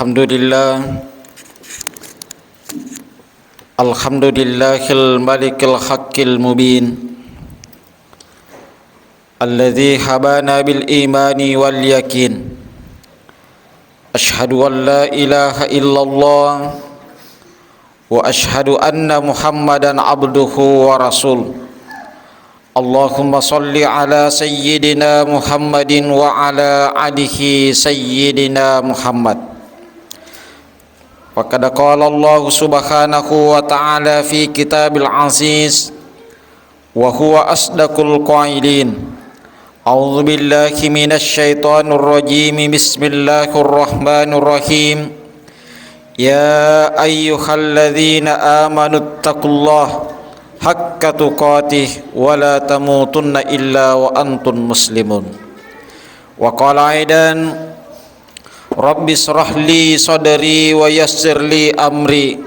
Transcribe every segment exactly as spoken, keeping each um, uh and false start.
Alhamdulillah. Alhamdulillahil malikil haqqil mubin. Alladzi habana bil imani wal yakin. Asyhadu an la ilaha illallah wa asyhadu anna Muhammadan abduhu wa rasul. Allahumma shalli ala sayyidina Muhammadin wa ala alihi sayyidina Muhammad. Faqad qala Allahu subhanahu wa ta'ala fi kitabil aziz, wa huwa asdaqul qailin. A'udzu billahi minasy syaithanir rajim. Bismillahirrahmanirrahim. Ya ayyuhalladzina amanu taqullaha haqqa tuqatih wa la tamutunna illa wa antum muslimun. Wa qala aidan, Rabbi shrah li sadri wa yassir li amri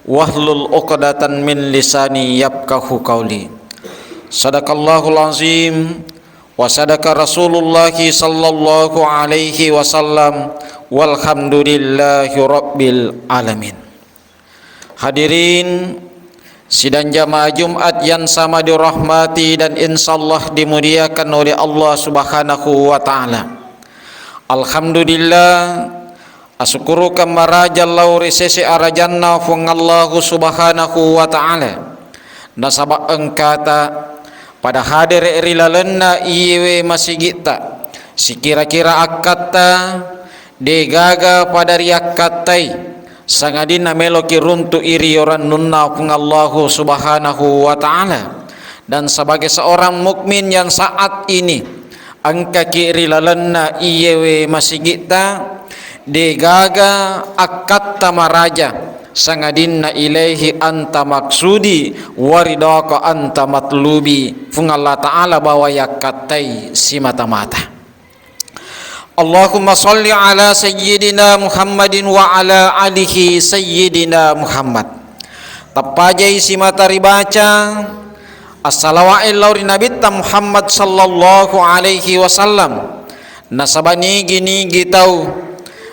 wahlul uqdatan min lisani yafqahu qawli. Sadaqallahul azim wa sadaqa Rasulullah sallallahu alaihi wasallam, walhamdulillahi rabbil alamin. Hadirin sidang jamaah Jumat yang sama dirahmati dan insyaallah dimuliakan oleh Allah Subhanahu wa taala. Alhamdulillah, asukkurukan maraja lao ri sese arajanna Puang Allahu Subhanahu wa taala. Nasaba engkata pada hadere ri lalenna iyewe masigitta, sikira-kira akkatta degaga pada riakkattai, sangadinna meloki runtu'i ri orannunna Puang Allahu Subhanahu wa Ta'ala. Dan sebagai seorang mukmin yang saat ini engkaki ri lalenna iyewe masigitta, degaga akkatta maraja, sangadinna ilaihi anta maksudi, waridaka anta matlubi, Puang Allah Ta'ala bawa yakkattai simata-mata. Allahumma salli ala sayyidina Muhammadin wa ala alihi sayyidina Muhammad. Tappajai simata ribaca assalawae lao ri Nabitta Muhammad sallallahu alaihi wasallam. Nasaba nigi-nigi tau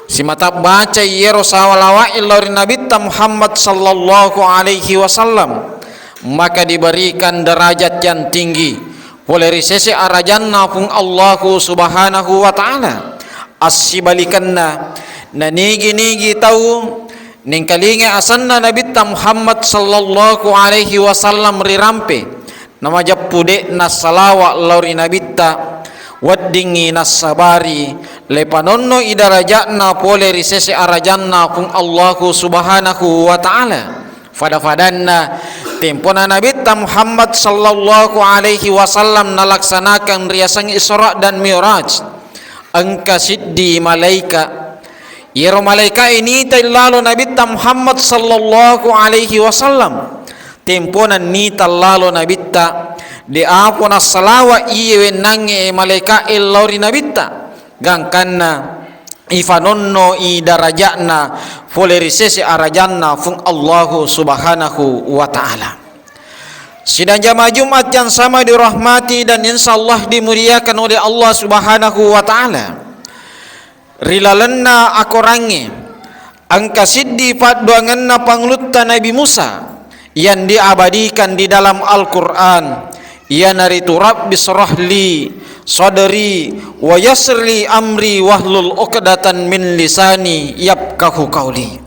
simata baca iyero salawae lao ri Nabitta Muhammad sallallahu alaihi wasallam, maka diberikan derajat yang tinggi pole ri sese arajanna Puang Allahu Subhanahu wa Ta'ala. Assibalikenna, nanigi-nigi tau nengkalinga asenna Nabitta Muhammad sallallahu alaihi wasallam rirampe, namajeppu de'na salawa lao ri Nabitta, weddingngi nassabari, lepanonno i daraja'na pole ri sese arajanna Puang Allahu Subhanahu wa Ta'ala. Fada-fadanna tempona Nabitta Muhammad sallallahu alaihi wasallam nalaksanakan riaseng Isra dan Mi'raj, engka siddi malaika. Iyero malaika e nita illalo Nabitta Muhammad sallallahu alaihi wasallam. Tempona nita lalo Nabitta, de apo nassalawa iye wennangnge malaika e lao ri Nabitta, gangkanna ifanonno i daraja'na pole ri sese arajanna Puang Allahu Subhanahu wa Ta'ala. Sidang jamaah Jumat yang sama dirahmati dan insyaallah dimuliakan oleh Allah Subhanahu wa Ta'ala. Ri lalenna akorangnge, engka siddi paddoangenna pangulutta Nabi Musa yang diabadikan di dalam Al-Quran, iyanaritu Rabbi syrah li sadri wa yassir li amri wahlul uqdatan min lisani yafqahu qauli.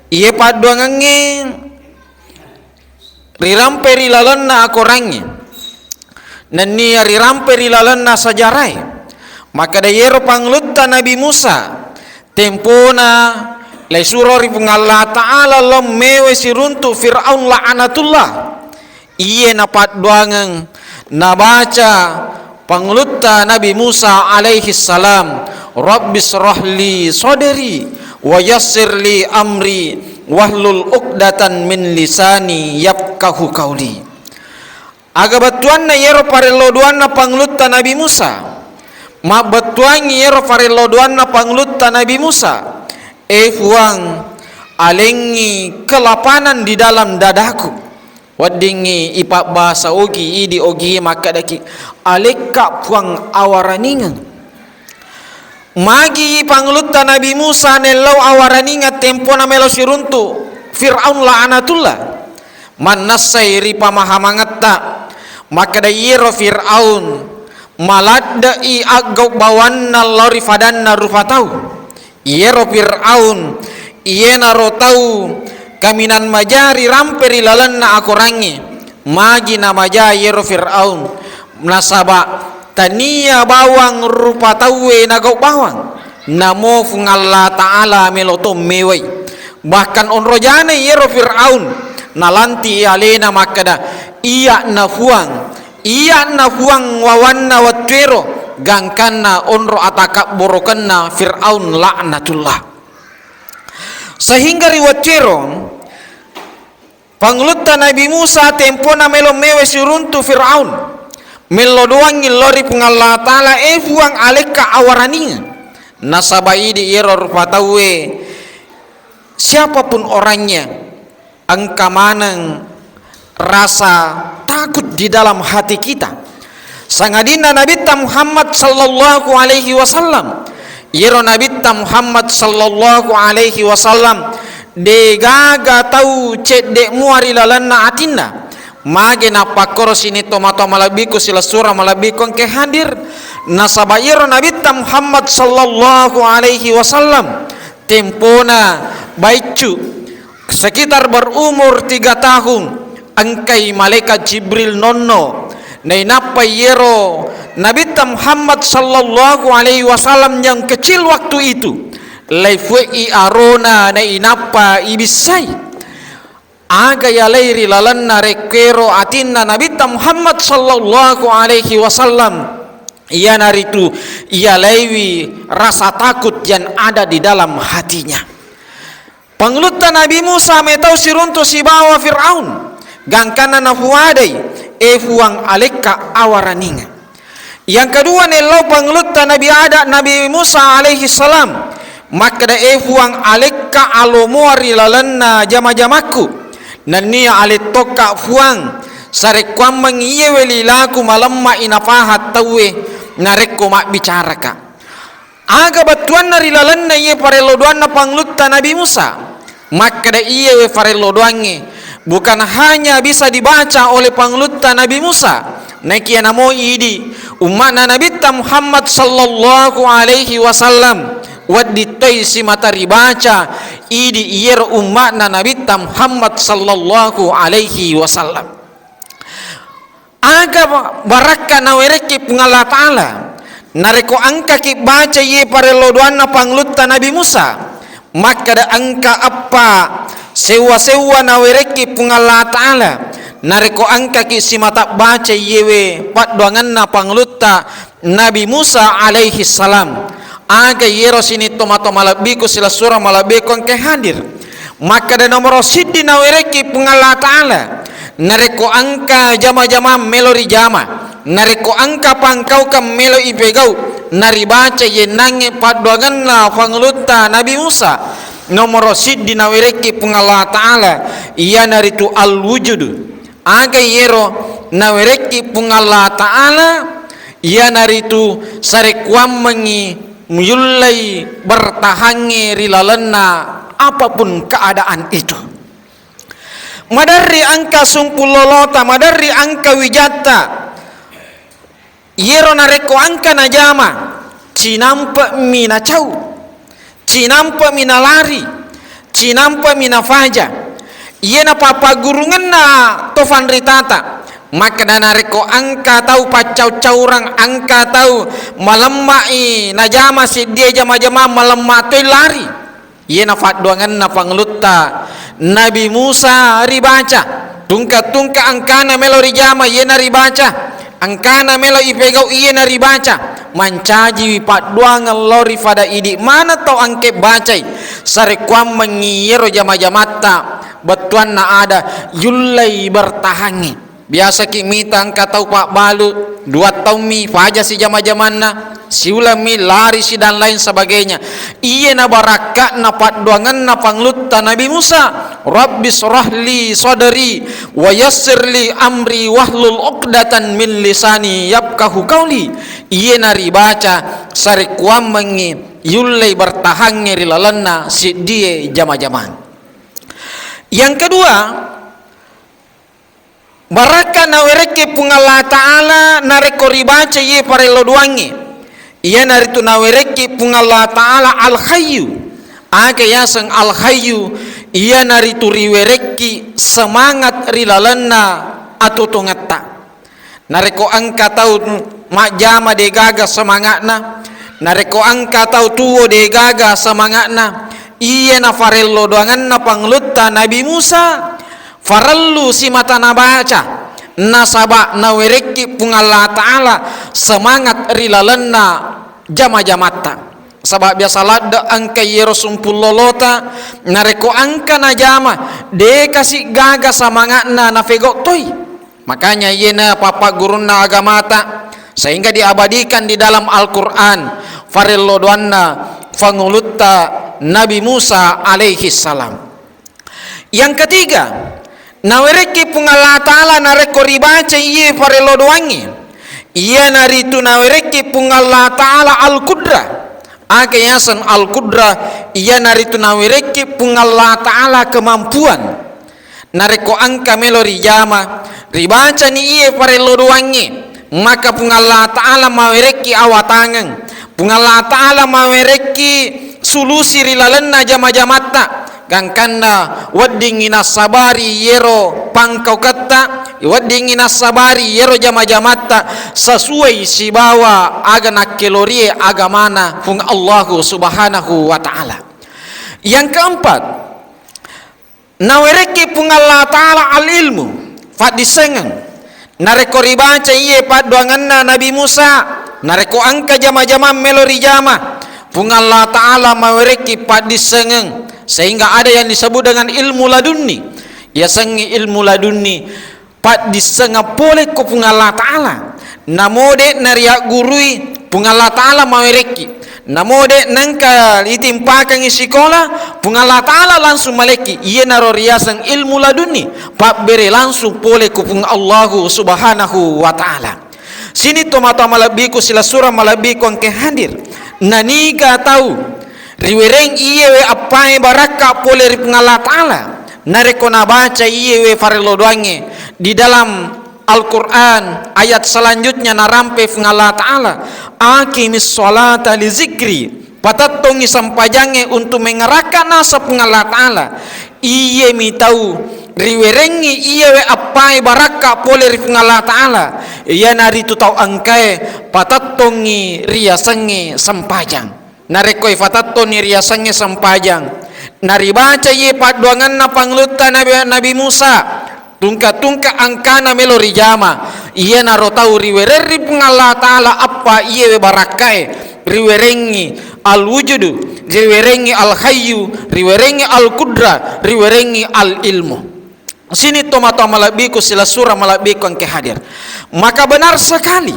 Iye paddoangengnge rirampe ri lalenna akorangnge, nennia rirampe ri lalenna sajarae. Makkeda iyero pangulutta Nabi Musa, tempona laisuro ri Puang Allah Ta'ala lao mewe siruntu Fir'aun la'anatullah. Iye napaddoangeng nabaca pangulutta Nabi Musa alaihi salam, Rabbi syrah li sadri wa yassir li amri wahlul uqdatan min lisani yafqahu qauli. Aga bettuanna iyero parello duanna pangulutta Nabi Musa? Mabbettuangngi iyero parello duanna pangulutta Nabi Musa, E Puang, alengngi kelapanan di dalam dadaku. Weddingngi ipabbasa ogi, idi ogi makkedaki, alekka Puang awaraningeng. Magi panglutta Nabi Musa nellau awaraningeng tempona melo siruntu Fir'aun la'natullah? Mannassai ri pamahamangetta, makkeda iyero Fir'aun maladde'i aggau bawanna lao ri fadanna rupa tau. Iyero Fir'aun, iyenaro tau kaminang maja rirampe ri lalenna akorangnge. Magi namaja iyero Fir'aun? Nasaba tania bawang rupa tauwe nagau bawang, namo Fuang Allah Ta'ala melo to mewai. Bahkan onro jana iyero Fir'aun nalanti alena makkeda, "Iya'na Fuang, iya'na Fuang wawanna wettuero," gangkanna onro atakabborokenna Fir'aun laknatullah. Sehingga ri wettuero, Panglutta Nabi Musa tempona melo mewe siruntu Firaun, mello doangngi lao ri Puang Allah Ta'ala, "E Fuang, alekka awaraningeng." Nasaba idi iyero rupa tauwe, siapapun orangnya, engka maneng rasa takut di dalam hati kita. Sangadinna Nabitta Muhammad sallallahu alaihi wasallam, iyero Nabitta Muhammad sallallahu alaihi wasallam, degaga tau cedde mua ri lalenna atinna. Mage nappakkoro sining tomatoa malebbiku, silessureng malebbiku engke hadir. Nasaba iyero Nabitta Muhammad sallallahu alaihi wasallam tempona baiccu, sekitar berumur tiga tahun, engkai malaikat Jibril nonno. Nainappa iyero Nabitta Muhammad sallallahu alaihi wasallam yang kecil waktu itu, laifue'i arona nainappa ibissai. Aga yalai ri lalenna rekkero atinna Nabitta Muhammad sallallahu alaihi wasallam, iyanaritu yalaiwi rasa takut yang ada di dalam hatinya. Panglutta Nabi Musa metau siruntu sibawa Firaun, gangkanna nafuadai, "E Fuang, alekka awaraningeng." Yang kedua, nellau panglutta Nabi Ada-, Nabi Musa alaihi salam, makkeda, "E Fuang, alekka alomoa ri lalenna jama-jamakku. Nennia alettokka Fuang, sarekkuammeng iyewe lilaku malemma'i napaha tauwe narekko mabbicaraka." Aga bettuanna ri lalenna iye parello doanna panglutta Nabi Musa? Makkeda iyewe parello doangnge bukan hanya bisa dibaca oleh panglutta Nabi Musa, naekiya namo idi umma'na Nabitta Muhammad sallallahu alaihi wasallam, wedding toi simata ribaca idi iyero umma'na Nabitta Muhammad sallallahu alaihi wasallam. Aga barakka nawerekki Puang Allah Ta'ala, narekko engkaki baca iye parello doanna panglutta Nabi Musa, makkeda engka eppa sewwa-sewwa nawerekki Puang Allah Ta'ala, narekko engkaki simata baca iyewe paddoangenna panglutta Nabi Musa alaihi salam. Aga iyero sining tomatoa malebbiku, silessureng malebbiku engke hadir. Makkeda nomoro siddi nawerekki Puang Allah Ta'ala, narekko engka jama-jamang melo rijama, narekko engka pangkaukeng melo ipegau, naribaca yennangnge paddoangenna panglutta Nabi Musa, nomoro siddi nawerekki Puang Allah Ta'ala, iyanaritu al-wujud. Aga iyero nawerekki Puang Allah Ta'ala, iyanaritu sarekkuammengngi muyullei bertahangnge ri lalenna apapun keadaan itu. Maderri engka sumpung lolota, maderri engka wijatta, iyero narekko engka najama, cinampe'mi nacau, cinampe'mi nalari, cinampe'mi nafaja. Iyena pappaggurungenna to fanritata, makkeda narekko engka tau paccau-caurang, engka tau malemma'i najama seddie jama-jamang, malemma toi lari. Iyena paddoangenna panglutta Nabi Musa ribaca. Tungka-tungka engkana melo rijama, iyena ribaca. Engkana melo ipegau, iyena ribaca. Mancajiwi paddoangeng lao ri fada idi maneng tau engke bacai. Sarekkuammengngi iyero jama-jamatta bettuanna ada yullei bertahangngi. Biasaki mita engka tau pabbalu, dua taummi faja si jama-jamanna, siulammi lari si dan lain sebagainya. Iyena barakka'na paddoangenna panglutta Nabi Musa, Rabbi shrah li sadri wa yassir li amri wahlul uqdatan min lisani yafqahu qauli. Iyena ribaca sarekkuammengngi yullei bertahangnge ri lalenna siddie jama-jamang. Yang kedua, barakka nawerekki Puang Allah Ta'ala narekko ribaca iye parello doangnge. Iyanaritu nawerekki Puang Allah Ta'ala Al-Hayyu. Aga yaseng Al-Hayyu? Iyanaritu riwerekki semangat ri lalenna atotongetta. Narekko engka tau majjama degaga semanga'na, narekko engka tau tuwo degaga semanga'na, iye nafarello doangenna pangulutta Nabi Musa, farellu simata nabaca, nasaba nawerekki Puang Allah Ta'ala semangat ri lalenna jama-jamatta. Saba biasa ladde engka iyero sumpung lolota, narekko engka najama, de kasi gaga semanga'na nafegau toi. Makanya iyena pappaggurunna agamata, sehingga diabadikan di dalam Al-Quran farello doanna fangulutta Nabi Musa alaihi salam. Yang ketiga, nawerekki Puang Allah Ta'ala narekko ribaca iye farello doangnge, iyanaritu nawerekki Puang Allah Ta'ala Al-Qudra. Aga yaseng Al-Qudra? Iyanaritu nawerekki Puang Allah Ta'ala kemampuan. Narekko engka melo rijama, ribacani iye farello doangnge, maka Puang Allah Ta'ala mawerekki awatangeng. Puang Allah Ta'ala mawerekki sulusi ri lalenna jama-jamatta. Gangkanna weddingngi nassabari yero pangkauketta, weddingngi nassabari yero jama-jamatta sesuai sibawa aga nakkelorie agamana Puang Allahu Subhanahu wa Ta'ala. Yang keempat, nawerekki Puang Allah Ta'ala al-ilmu, paddissengeng. Narekko ribaca iye paddoangenna Nabi Musa, narekko engka jama-jamang melo rijama, Puang Allah Ta'ala mawerekki paddissengeng, sehingga ada yang disebut dengan ilmu ladunni. Yasengnge ilmu ladunni, paddissengeng pole ko Puang Allah Ta'ala. Namo de nariaggurui, Puang Allah Ta'ala mawerekki. Namo de nengka itimpakengngi sikola, Puang Allah Ta'ala langsung malekki. Iyanaro riaseng ilmu ladunni, pabbere langsung pole ko Puang Allahu Subhanahu wa Ta'ala. Sini tomatoa malebbiku, silessureng malebbiku engke hadir. Naniga tau riwereng iyewe appae barakka pole ri Puang Allah Ta'ala, narekko nabaca iyewe farello doangnge di dalam Al-Quran, ayat selanjutnya narampe Puang Allah Ta'ala, "Aqimis sholata li zikri." Patettongngi sempajangnge untuk mengerakka naseng Puang Allah Ta'ala. Iyemi tau riwerengngi iyewe appae barakka pole ri Puang Allah Ta'ala, iyanaritu tau engkae patettongngi riasengnge sempajang. Narekko ifatettonni riasengnge sempajang, naribaca iye paddoangenna pangulutta Nabi, Nabi Musa, tungka-tungka engkana melo rijama, iyanaro tau riwereng ri Puang Allah Ta'ala appa iyewe barakkae, riwerengngi al-wujudu, riwerengngi al-hayyu, riwerengngi al-qudra, riwerengngi al-ilmu. Sini tomatoa malebbiku, silessureng malebbiku engke hadir. Maka benar sekali,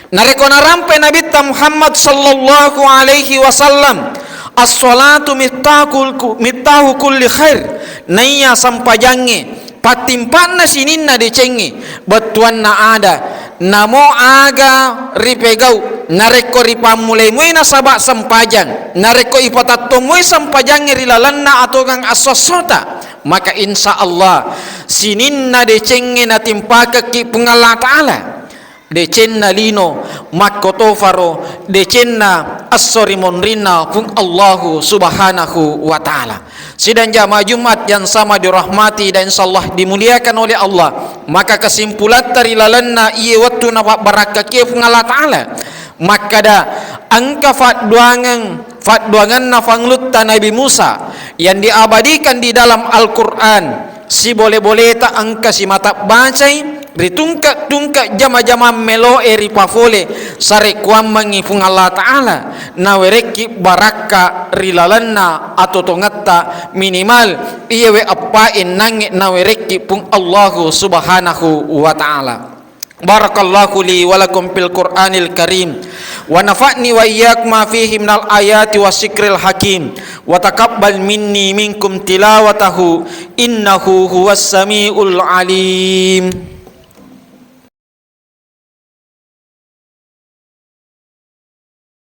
narekko narampe Nabitta Muhammad sallallahu alaihi wasallam, "As-sholatu miftahul ku-, miftahu kulli khair." Naiya sempajangnge pattimpanna sininna decengnge, bettuanna ada. Namo aga ripegau, narekko ripammulai moi nasaba sempajang, narekko ipatattommoi sempajangnge ri lalenna atuwongeng esso-essota, maka insya Allah sininna decengnge natimpakekki Puang Allah Ta'ala, decenna lino makkotofaro, decenna esso ri monrinna Puang Allahu Subhanahu wa Ta'ala. Sidang jamaah Jumat yang sama dirahmati dan insyaallah dimuliakan oleh Allah, maka kesimpulatta ri lalenna iye wettu napabbarakkaki Puang Allah Ta'ala, makkada engka fadduangeng, fadduangenna fangulutta Nabi Musa yang diabadikan di dalam Al-Quran, sibole-boleta engka simata bacai, ri tungke-tungke jama-jamang meloe ripafole sarekkuammengngi Puang Allah Ta'ala, nawerekki barakka ri lalenna atotongetta, minimal iyewe eppa ennangnge nawerekki Puang Allahu Subhanahu wa Ta'ala. Barakallahu li wa lakum fil Qur'anil Karim, wa nafa'ni wa iyyakum ma fihi minal ayati wa sikril hakim, wa taqabbal minni minkum tilawatahu, innahu huwas samiul alim.